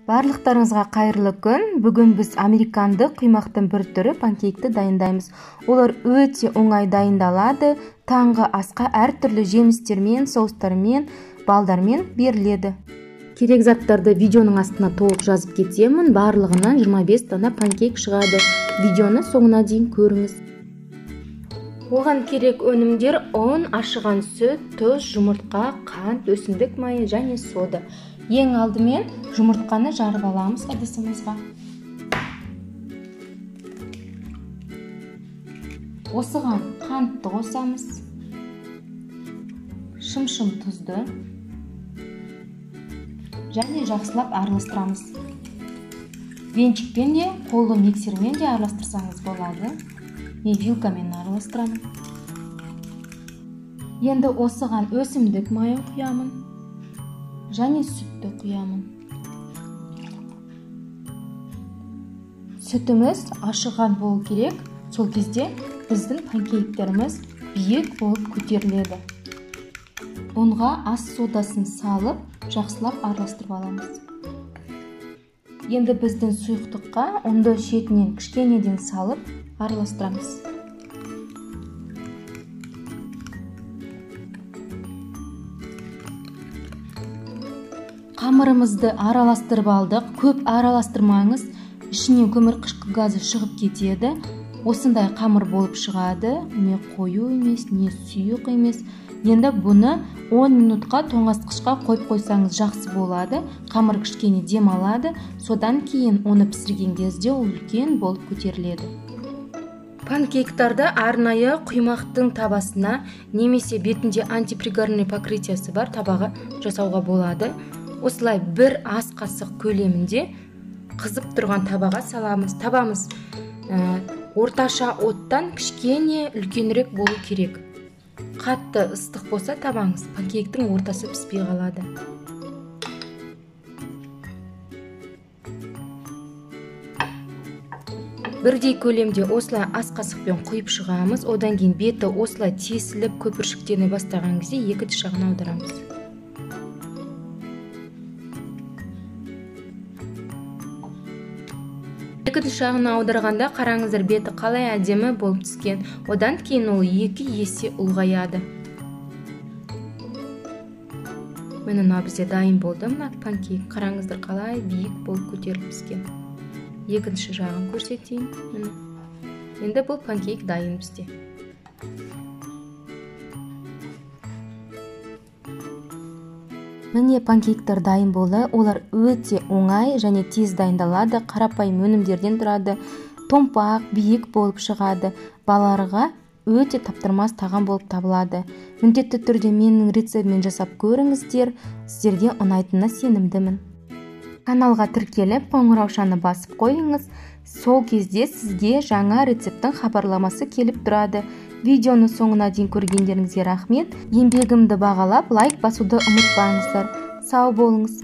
Барлықтарыңызға қайырлы күн. Бүгін біз американдық құймақтың бір түрі панкейкті дайындаймыз. Олар өте оңай дайындалады. Таңғы асқа әртүрлі жемістермен, соустармен, балдармен беріледі. Керек заттарды видеоның астына толық жазып кетемін. Барлығынан 25 дана панкейк шығады. Видеоны соңына дейін көріңіз. Оған керек өнімдер: ұн, ашыған сүт, тұз, жұмыртқа, қант, өсімдік майы және сода. Ең алдымен жұмыртқаны жарып аламыз ыдысымызға. Осыған қантты қосамыз, шымшым тұзды және жақсылап араластырамыз. Венчикпен де, қолды миксермен де араластырсаңыз болады. Мен вилкамен араластырамын. Енді осыған өсімдік майын құямын және сүтті құямын. Сүтіміз ашыған болу керек, сол кезде біздің панкейктеріміз биік болып көтеріледі. Ұнға ас содасын салып, жақсылап араластырып аламыз. Енді біздің сұйықтыққа ұнды шетінен кішкенеден салып араластырамыз. Қамырымызды араластырып алдық. Көп араластырмаңыз, ішінен көмірқышқыл газы шығып кетеді. Осындай қамыр болып шығады. Не қою емес, не сұйық емес. Енді бұны 10 минутқа тоңазытқышқа қойып қойсаңыз жақсы болады. Қамыр кішкене дем алады. Содан кейін оны пісірген кезде ол үлкен болып көтеріледі. Панкейктарды арнайы құймақтың табасына немесе бетінде антипригарный покрытиясы бар табаға жасауға болады. Осылай бір ас қасық көлемінде қызып тұрған табаға саламыз. Табамыз орташа оттан кішкене үлкенірек болу керек. Қатты ыстық болса табаңыз, панкейктің ортасы піспей қалады. Бірдей көлемде осылай ас қасықпен құйып шығамыз. Одан кейін беті осылай тесіліп көпіршіктене бастаған кезде екінші жағына аударамыз. Екінші жағына аударғанда қараңыздар, беті қалай әдемі болып түскен. Одан кейін ол 2 есе ұлғаяды. Міне, мынау бізде дайын болды. Мына панкейк қараңыздар қалай биік болып көтеріліп піскен. Екінші жағын көрсетейін. Міне. Енді бұл панкейк дайын бізде. Міне, панкейктер дайын болды. Олар өте оңай және тез дайындалады. Қарапайым өнімдерден тұрады. Томпақ, биік болып шығады. Балаларға өте таптырмас тағам болып табылады. Міндетті түрде менің рецептіммен жасап көріңіздер. Сіздерге ұнайтынына сенімдімін. Каналға тіркеліп, қоңыраушаны басып қойыңыз. Сол кезде сізге жаңа рецепттің хабарламасы келіп тұрады. Видеоны соңына дейін көргендеріңізге рахмет. Еңбегімді бағалап, лайк басуды ұмытпаңыздар. Сау болыңыз.